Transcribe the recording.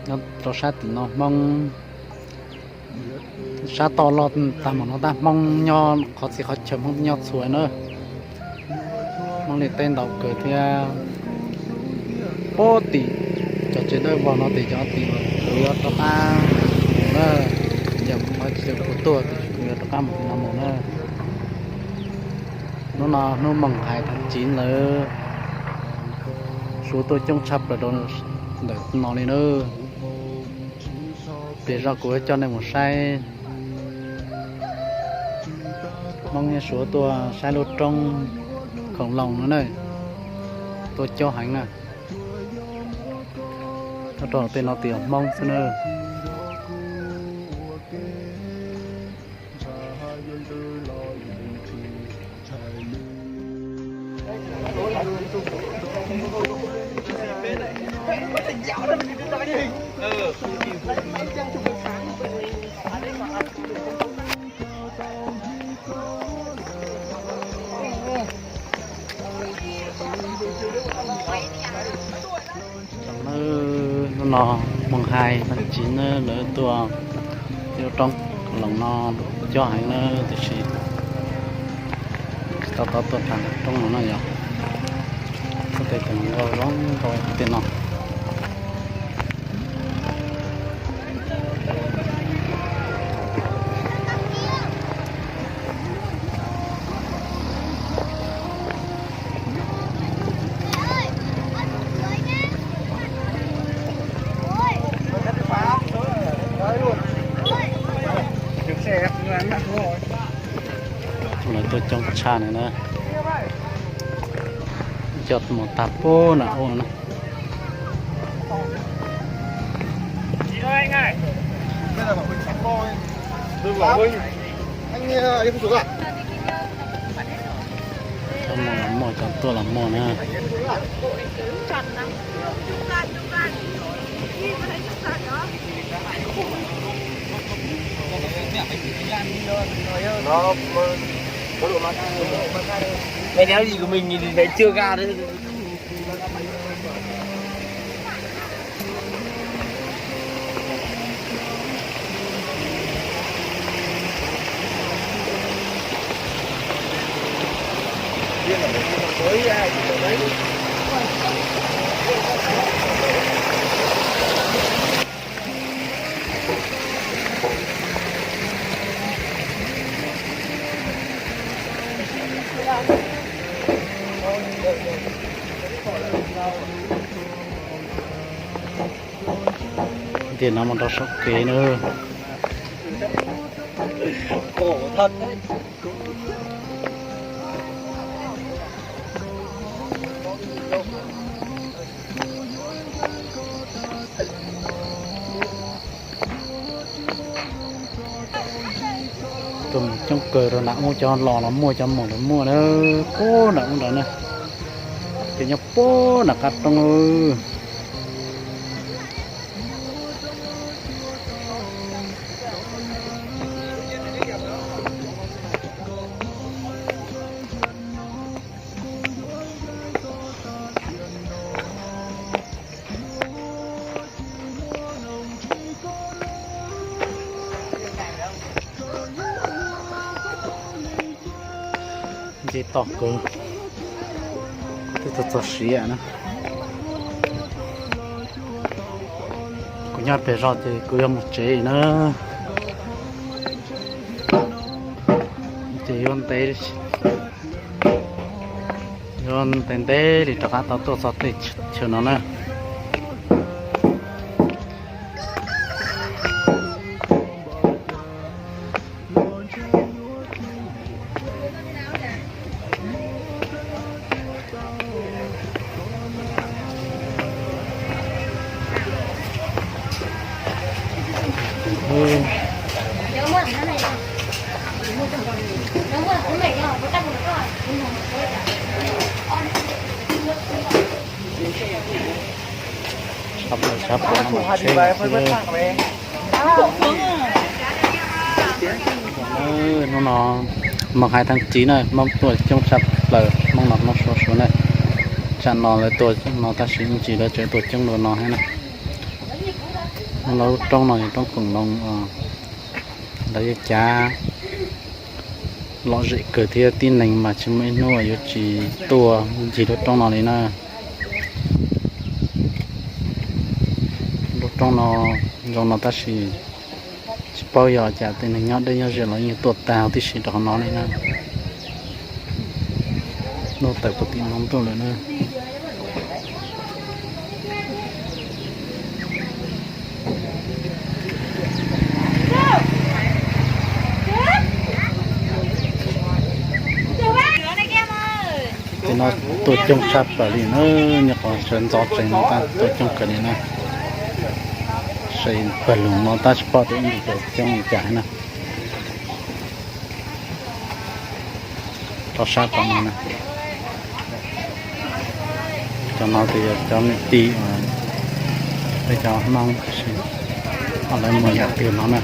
Nyob rau sab tim no Hmoob, sab toj loj tag mus no tab Hmoob nyob qhov txhia qhov chaw Hmoob nyob txhua na. Hmoob li teb ntau kawg thiab. Puag tim cov tsev dawb vog no ces cov tim kuv yuav rov qab mus na. Yog qhov chaw kuv tuaj ces kuv yuav rov qab mus tim no mus na. Hnub no hnub moos hais thaj civ lawv suav tuaj coob tshaj plaws rau ntawm no li na. Pem zog kuv coj nej mus saib Hmoob suav tuaj saib lub roob Khoom Loos no na, tuaj coob heev na. Nyob rau tej no tias Hmoob xwb na. Hnub no moos hais thaj civ na, lawv tuaj ib lub roob Khoom Loos no coob heev na, tiam sis tsis tau tau tuaj tag roob no na yog. Ub, tej cov nkauj zoo nkauj tej no. Lawv tuaj coob tshaj no na. Coj mus tag puag nram ub na. Cov muaj los muaj, cov tuaj los muaj na. Mày đéo gì của mình thì thấy chưa ra đấy. Tiam no mus rau saum kev na. Tuaj mus coob kawg rau nram ub, cov los los muaj, cov mus los muaj na. Puag nram ub nrad na, ces nyob puag nram qab roob. Nce toj kawg, twb txog txog siav na. Kuv nyob pem zog ces kuv yuav mus tsev na. Ces yuav ntev, yuav ntev ntev li rov qab tau tuaj txog tej chaw no na. Sab pem sab pem no mas tsheb xwb. Hnub no moos hais thaj civ na, Hmoob tuaj coob tshaj plaws, Hmoob no Hmoob Suav Suav na. Tsam no lawv tuaj no tab sis ib ntsis lawv tseem tuaj coob dua no thiab na. Lub roob no yog roob koom loo, lawv yeej cav lom zem kawg thiab, tib neeg mas tsis muaj ib hnub yuav tsis tuaj ncig lub roob no li na. Lub roob no zoo no tab sis tsis paub yog cas tej neeg nyob deb nyob ze los yeej tuaj tag huv tib si rau qhov no li na. Ntuj tawm puag tim no ntuj lawm na. Tej no tuaj coob tshaj plaws li na, nyob qhov sawv ntxov tsees no tab tuaj coob kawg li na. Saib pawg lug no tab tsis paub tias ib ntus coob li cas na. Rau sab tom no na, cov no ces yog cov niam tij, peb cov Hmoob, lawv muag yam twg no na.